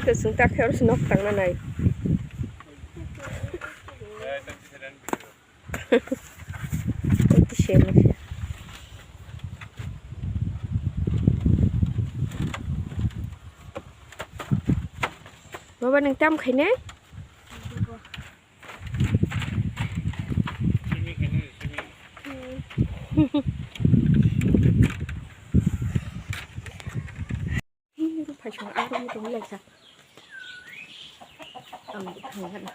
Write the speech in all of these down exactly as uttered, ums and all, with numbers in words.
Kwchwng ta khe oro se nok tangna nai. Baba, nwng tam khainai? Phaisong aro muitung laisa. Ang thangkha na.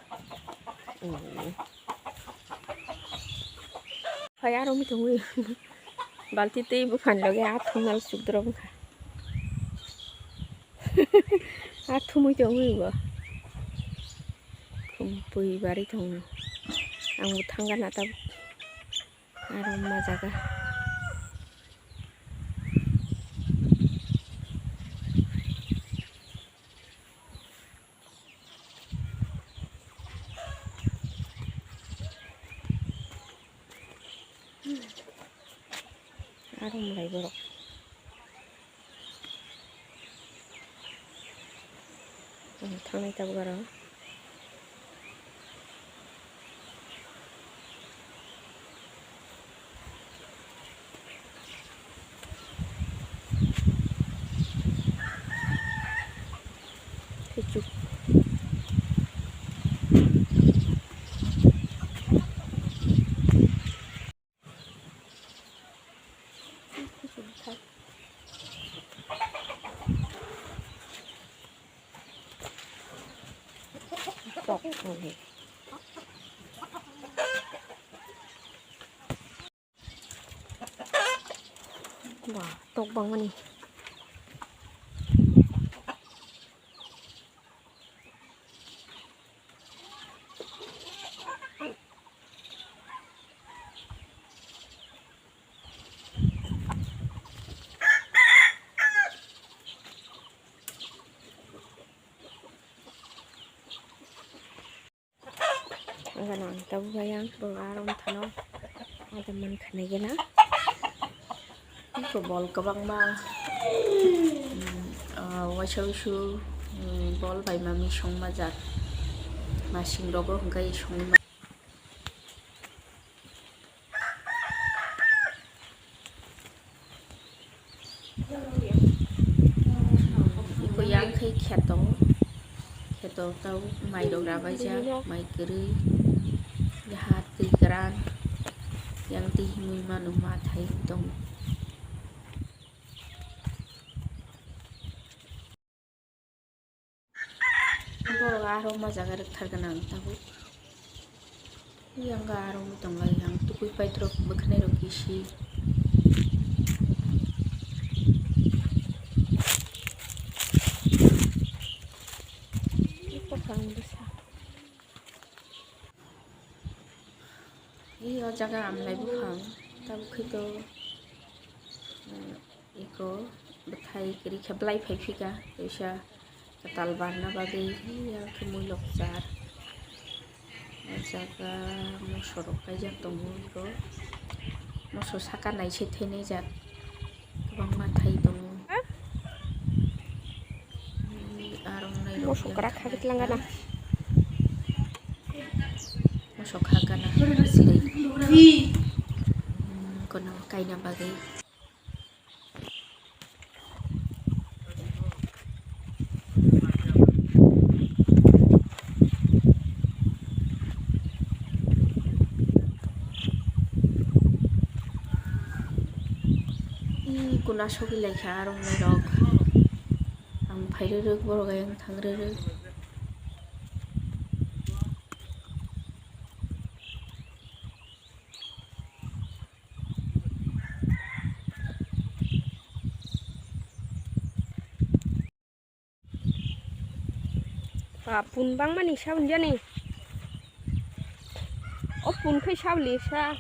Phai aro muitung wi. Balti tei buphang loge a thungnal sukdrop wngkha. A thumui tongwi bo. Khumpui bari tongo. Ang bo thangkha na tabuk. Aro ma jaga. Aro malai borok. Ang thangnai tabuk aro. Kechuk. Wah, tok bangmani. Ang gana ang tabuk bai ang borok aro wngthano ada mankha nai gana. Iko bol kwbangma, mm, ah, waisa wisu, mm, bol bai ma misong majak. Masing rogo hwnkhe songwi ma. Iko yang khe kheto, kheto tau mai rok rabaijak, mai kwrwi, ha twi kwran, yang twi himwi mano ma thai tongo. Borok aro ma jaga rwkthargana ang tabuk. Yang aro wngwi tonglai ang tukui paithorok bwkhanai rok bisi. Buphang bwsa. Ee, o jaga amlai buphang, tabuk khe to, eh, eko bwthai kwrwi khe belai phai phika, teisa kwtal barna bagwi, ee, ya khe mui lok char. O jaga moso rok kaijak tongo eko, moso saka naisai thainai jak. Kwbangma thai tongo. Aro nai rok mosok kwrak kha khe twlang gana. Mosok kha gana. Siri. Hmm, kono kaina bagwi. Ih, kuna sogwi laikha arong nai rok. Ang phai rwrwk, borok ayang thang rwrwk. Ah, pun bangmani sa hwnjani. O pun khe sa lisa.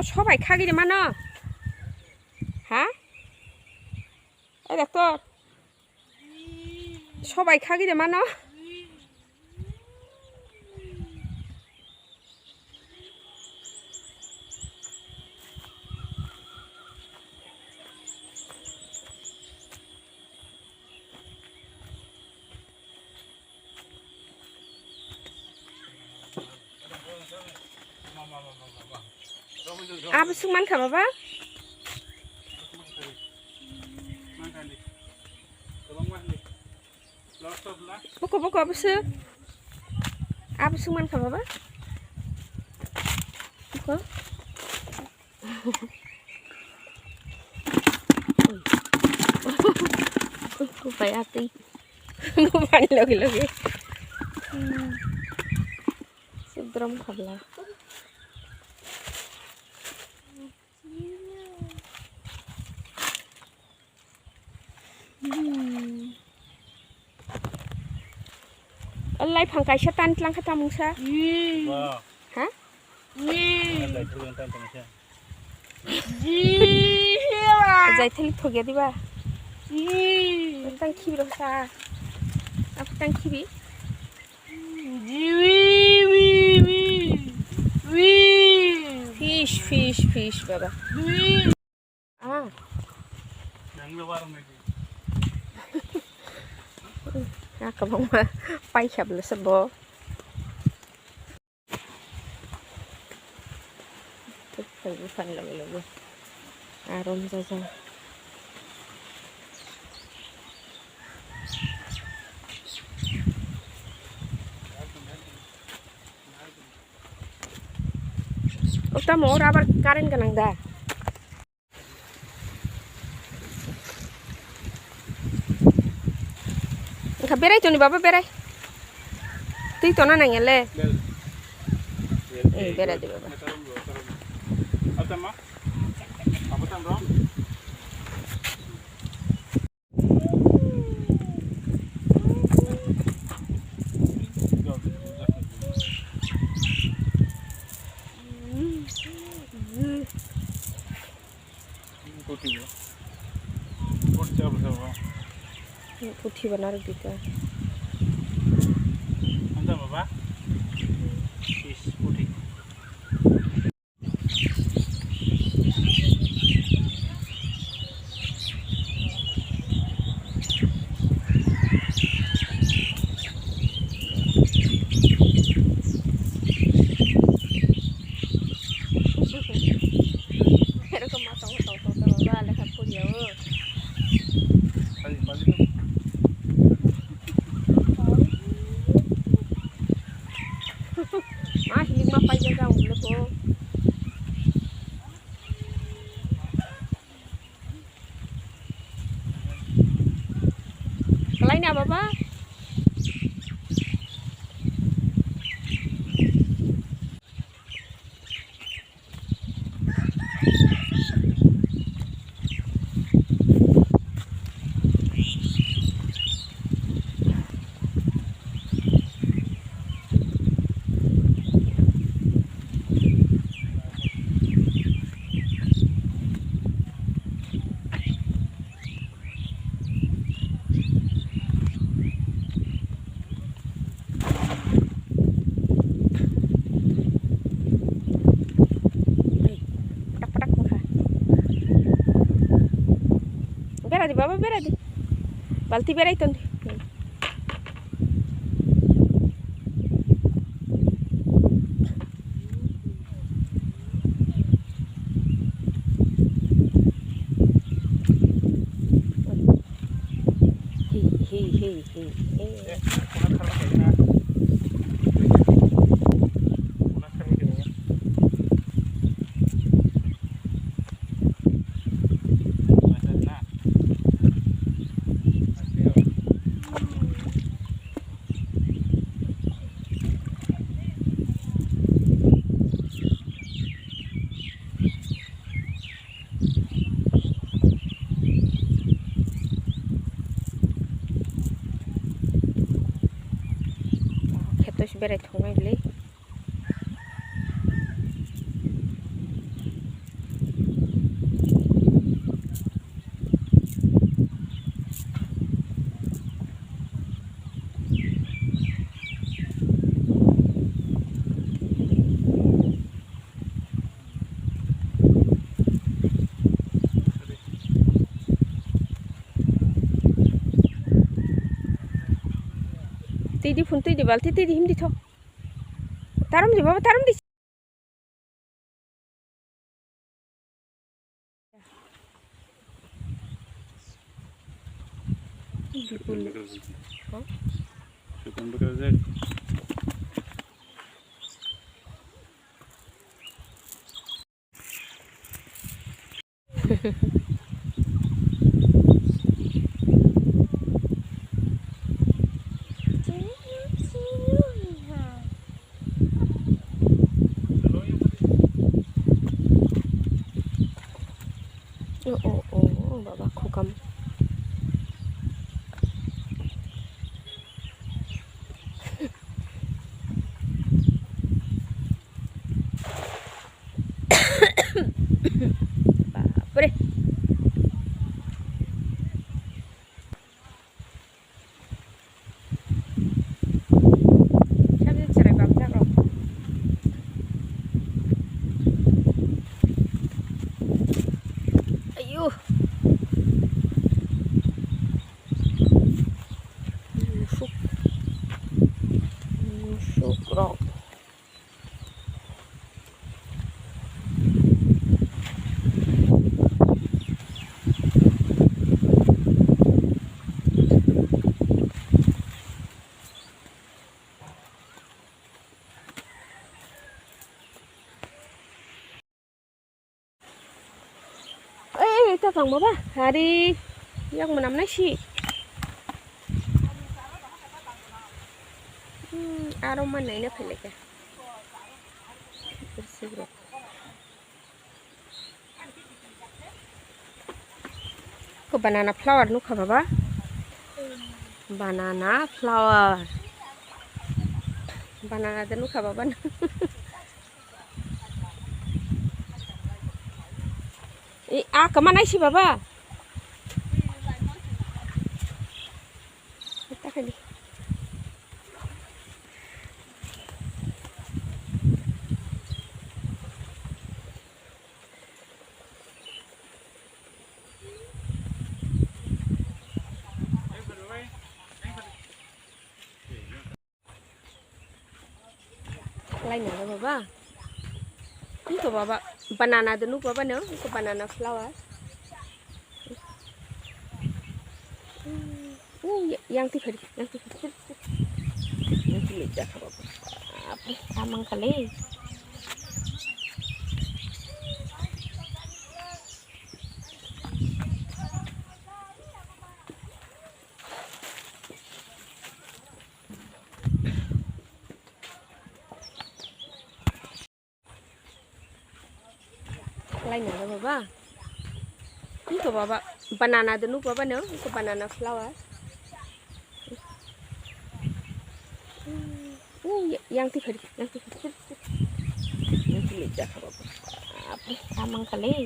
Sobai khagwi de mano? Ha? Ei doctor. Sobai khagwi de mano? Abo swk mankha baba? Boko boko abo swk. Abo swk mankha baba? Boko. Kupai atwi. Bumani loge loge. Hmm. Sibdrom khabla. Hmm. O laiphang kaisa tan tlang kha tamungsa. Hmm. Ba. Ha? Hmm. Laiphang tan tlang kha. Ji. Jai thalik thogya diba? Ji. Tang khibi roksa. Apa tang khibi? Ji, wi, wi, wi. Wi. Fish, fish, fish, baba. Wi. Ah. Yang le warung lagi. Ya, kabangma paikha bwlasa bo. Tei phai buphang loge loge arom jaja. O tamo oro abar current gwnang da? Wngkha berai toni baba, berai. Twi tona nang ele. Bel. Bel. Eh, berai di baba. Apa ma? Apa tam ro? Puthi bo. Puthi chaba chaba. Puthi bo narwk di ta. Anta baba. Is puthi. Erokom ma tongo tong tong tong ba lekha poriya o. Ma hilik ma paijak ang le bo. Kalai na baba. Patak patak wngkha. Bera di baba, bera di. Balti berai ton di. Hi, hi, hi, hi, hi. Kheto se berai thangmani le. Twi di phun, twi di balti, twi di himdi tho. Tarom di baba, tarom di. Oh, oh, oh, baba, khukam. Bapre. Sabi cherai bapjak rok. Ayo. Musuk. Musuk rok. Ei, ei, ta tang baba. Hari, yak manam nai si. Hmm, aro man nai na phai lai kha. Ko banana flower nukha baba. Banana flower. Banana de nukha baba. I, a, kama nai si baba. Ta kali. Laina da baba. Iko baba, banana de nuk baba no, iko banana flower. Hmm, yang ti phari, yang ti phari. Yang ti phari. Yang ti phari. Yang ti phari. Yang ti phari. Laina da baba. Iko baba, banana de nuk baba no, iko banana flower. Hmm, yang ti phari, yang ti phari. Yang ti phari. Amang kali.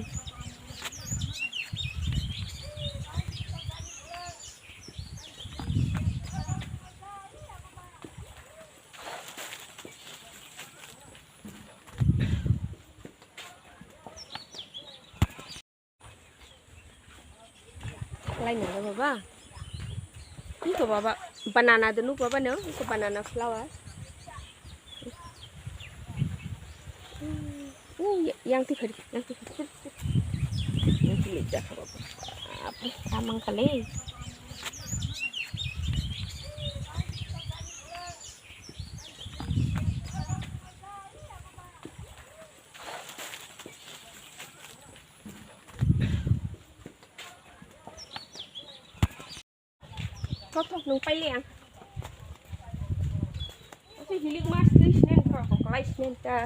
Laina da baba. Iko baba, banana de nuk baba no, iko banana flower. Hmm, yang ti phari, yang ti phari. Yang ti phari. Amang kali. Kothok nung paile ang. Asa hilik mas twi sinen ko, ko kolai sinen ta.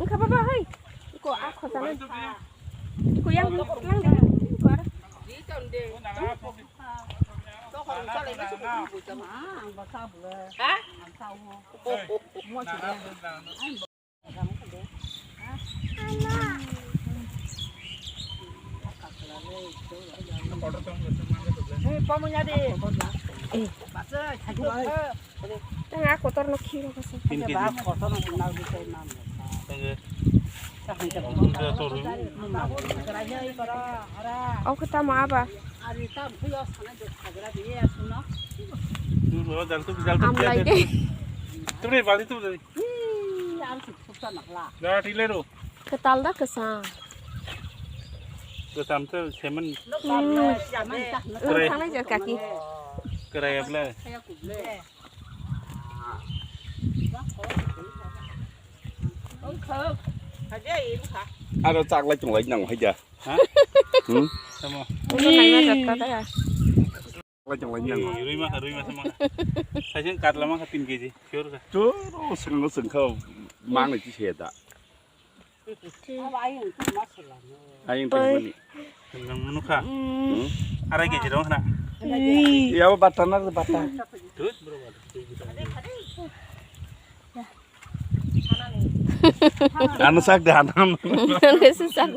Wngkha baba hai. Ko a khosa nai. Ko yang lang de. Ko ar. Ha? Tang a kotor no khiro kasa. Tin kg. Oke, tamo aba. Amlai de. Tubri bali tubri. Ih, ang suk suk ta nakla. Da thilero. Kwtal da kwcham. Kwcham to semen. Hmm. Kwrai. Thangnai jar kaki. Kwrai abla. Aro chaklai tonglai nang hai da. Ha? Hmm? Tamo. Ui. Chaklai tonglai nang. Ui, rui ma, rui ma sama. Saising katla ma tin kg. Sure ka. Choro sengno sengkha mang ni se da. Ayang tongmani. Nang munu kha. Hmm. Arai kg rong na. Ui. Ya bata na bata. Tut bro bata. Ano sak de ano. Ano se sak.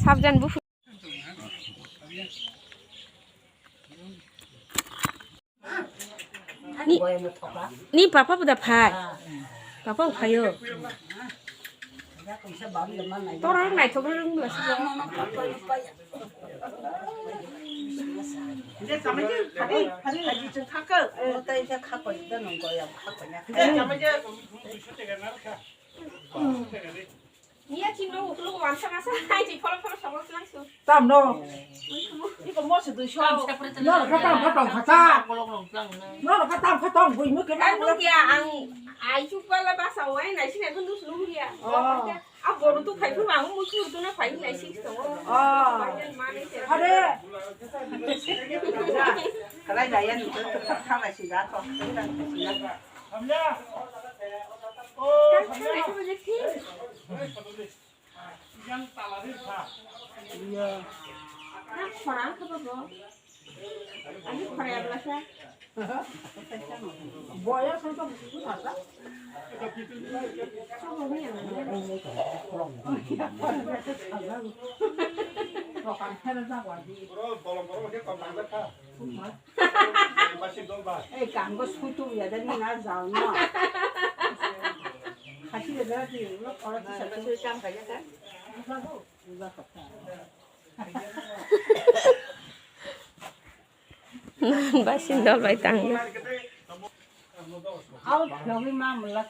Sabjan bu. Ni, ni papa bo da phai. Papa bo phaio. Tora naithok rung la si. Niya chino uklo wansa masa hai chi pholo pholo sabol slang su. Tam no. Iko mo se dui so. No ka tam ka tong ka ta. No ka tam ka tong bui mo ke. Kan nung ya ang ai chu pala basa wai nai sine kun dus nung ya. Oh. A boru tu phai phuru ang mu chu tu na phai nai si to. Oh. Are. Kalai layan tu khalai si da to. Ei, kango sutu ya dani na jal no. Khasi ya dani lo kora ti sa tu. Basin dol bai tang. Au, logi ma mula.